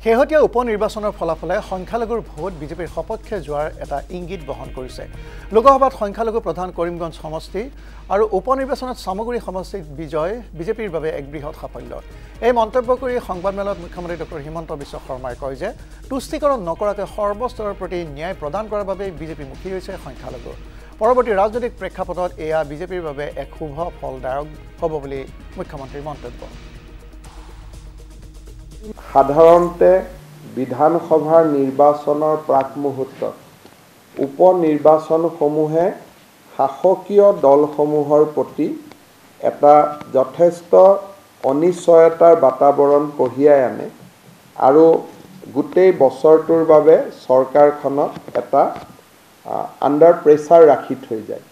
শেহতীয়া উপ নিৰ্বাচনৰ ফলাফলে সংখ্যালঘুৰ ভোট বিজেপিৰ সপক্ষে যোৱাৰ এটা ইংগিত বহন কৰিছে। লোকসভাত সংখ্যালঘু প্ৰধান কৰিমগঞ্জ সমষ্টি আৰু উপ নিৰ্বাচনত চামগুৰি সমষ্টিত বিজয় বিজেপিৰ বাবে এক বৃহৎ সাফল্য। এই মন্তব্য কৰি সংবাদমেলত মুখ্যমন্ত্ৰী ডক্টৰ হিমন্ত বিশ্ব শৰ্মাই কয় যে তুষ্টিকৰণ নকৰাকৈ সৰ্বস্তৰৰ প্ৰতি ন্যায় প্ৰদান কৰাৰ বাবে বিজেপি মুখী হৈছে সংখ্যালঘু। পৰৱৰ্তী ৰাজনৈতিক প্ৰেক্ষাপটত এয়া বিজেপিৰ বাবে এক শুভ ফলদায়ক হ'ব বুলি মুখ্যমন্ত্ৰীৰ মন্তব্য। সাধাৰণতে বিধানসভাৰ নিৰ্বাচনৰ প্ৰাক মুহূৰ্তত উপ নিৰ্বাচনসমূহে শাসকীয় দলসমূহৰ প্ৰতি এটা যথেষ্ট অনিশ্চয়তাৰ বাতাবৰণ কঢ়িয়াই আনে আৰু গোটেই বছৰটোৰ বাবে চৰকাৰখনক এটা আণ্ডাৰ প্ৰেছাৰ ৰাখি থৈ যায়।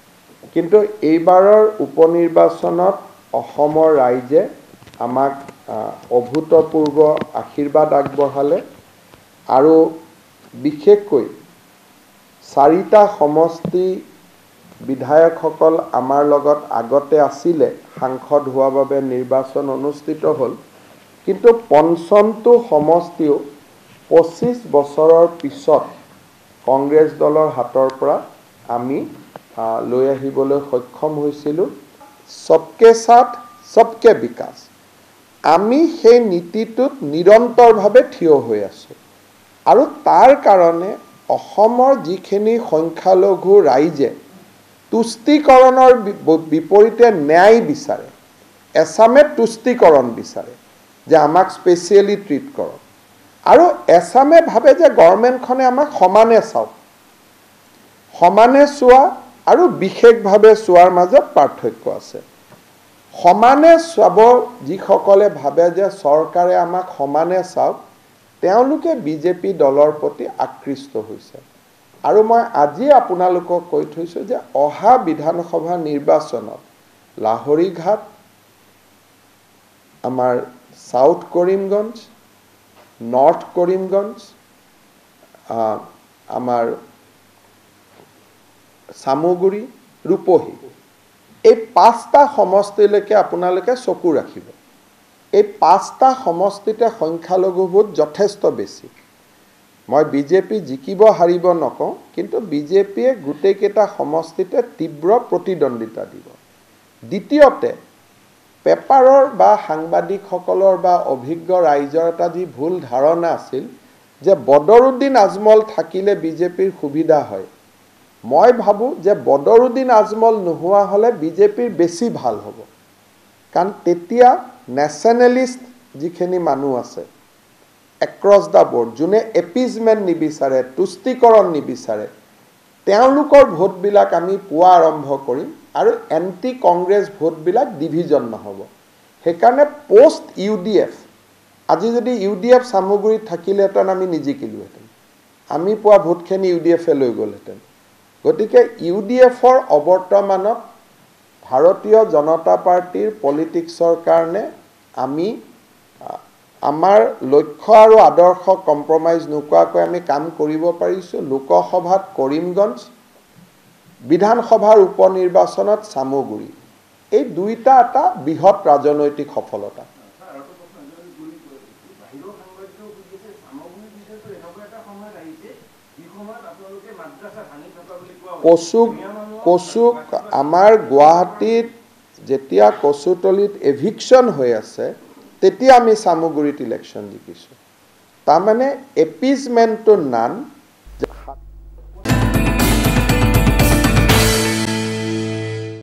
কিন্তু এইবাৰৰ উপ নিৰ্বাচনত অসমৰ ৰাইজে আমাক অভূতপূৰ্ব আশীৰ্বাদ আগবঢ়ালে আৰু বিশেষকৈ চাৰিটা সমষ্টি বিধায়কসকল আমাৰ লগত আগতে আছিলে, সাংসদ হোৱা বাবে নিৰ্বাচন অনুষ্ঠিত হ'ল, কিন্তু পঞ্চমটো সমষ্টিও 25 বছৰৰ পিছত কংগ্ৰেছ দলৰ হাতৰ পৰা আমি লৈ আহিবলৈ সক্ষম হৈছিলোঁ। সবকে সাথ সবকে বিকাশ, আমি সেই নীতিটোত নিৰন্তৰভাৱে থিয় হৈ আছোঁ আৰু তাৰ কাৰণে অসমৰ যিখিনি সংখ্যালঘু ৰাইজে তুষ্টিকৰণৰ বিপৰীতে ন্যায় বিচাৰে, এছামে তুষ্টিকৰণ বিচাৰে যে আমাক স্পেচিয়েলি ট্ৰিট কৰক আৰু এছামে ভাবে যে গভৰ্ণমেণ্টখনে আমাক সমানে চাওক, সমানে চোৱা আৰু বিশেষভাৱে চোৱাৰ মাজত পাৰ্থক্য আছে। সমানে চাব যিসকলে ভাবে যে চৰকাৰে আমাক সমানে চাওক, তেওঁলোকে বিজেপি দলৰ প্ৰতি আকৃষ্ট হৈছে। আৰু মই আজি আপোনালোকক কৈ থৈছোঁ যে অহা বিধানসভা নিৰ্বাচনত লাহৰীঘাট, আমাৰ চাউথ কৰিমগঞ্জ, নৰ্থ কৰিমগঞ্জ, আমাৰ চামগুৰি, ৰূপহী, এই 5টা সমষ্টিলৈকে আপোনালোকে চকু ৰাখিব। এই 5টা সমষ্টিতে সংখ্যালঘু ভোট যথেষ্ট বেছি। মই বিজেপি জিকিব হাৰিব নকওঁ, কিন্তু বিজেপিয়ে গোটেইকেইটা সমষ্টিতে তীব্ৰ প্ৰতিদ্বন্দ্বিতা দিব। দ্বিতীয়তে, পেপাৰৰ বা সাংবাদিকসকলৰ বা অভিজ্ঞ ৰাইজৰ এটা যি ভুল ধাৰণা আছিল যে বদৰুদ্দিন আজমল থাকিলে বিজেপিৰ সুবিধা হয়, মই ভাবোঁ যে বদৰুদ্দিন আজমল নোহোৱা হ'লে বিজেপিৰ বেছি ভাল হ'ব। কাৰণ তেতিয়া নেশ্যনেলিষ্ট যিখিনি মানুহ আছে এক্ৰছ the board, যোনে এপিজমেণ্ট নিবিচাৰে, তুষ্টিকৰণ নিবিচাৰে, তেওঁলোকৰ ভোটবিলাক আমি পোৱা আৰম্ভ কৰিম আৰু এণ্টি কংগ্ৰেছ ভোটবিলাক ডিভিজন নহ'ব। সেইকাৰণে পষ্ট ইউ ডি এফ, আজি যদি ইউ ডি এফ চামগুৰিত থাকিলেহেঁতেন আমি নিজিকিলোহেঁতেন, আমি পোৱা ভোটখিনি ইউ ডি এফে লৈ গ'লহেঁতেন। গতিকে ইউ ডি এফৰ অৱৰ্তমানত ভাৰতীয় জনতা পাৰ্টীৰ পলিটিক্সৰ কাৰণে আমি আমাৰ লক্ষ্য আৰু আদৰ্শ কম্প্ৰমাইজ নোকোৱাকৈ আমি কাম কৰিব পাৰিছোঁ। লোকসভাত কৰিমগঞ্জ, বিধানসভাৰ উপ নিৰ্বাচনত চামগুৰি, এই দুইটা এটা বৃহৎ ৰাজনৈতিক সফলতা। কচু আমাৰ গুৱাহাটীত যেতিয়া কচুতলিত এভিকশ্যন হৈ আছে তেতিয়া আমি চামগুৰিত ইলেকশ্যন জিকিছোঁ। তাৰমানে এপিজমেণ্টটো নান,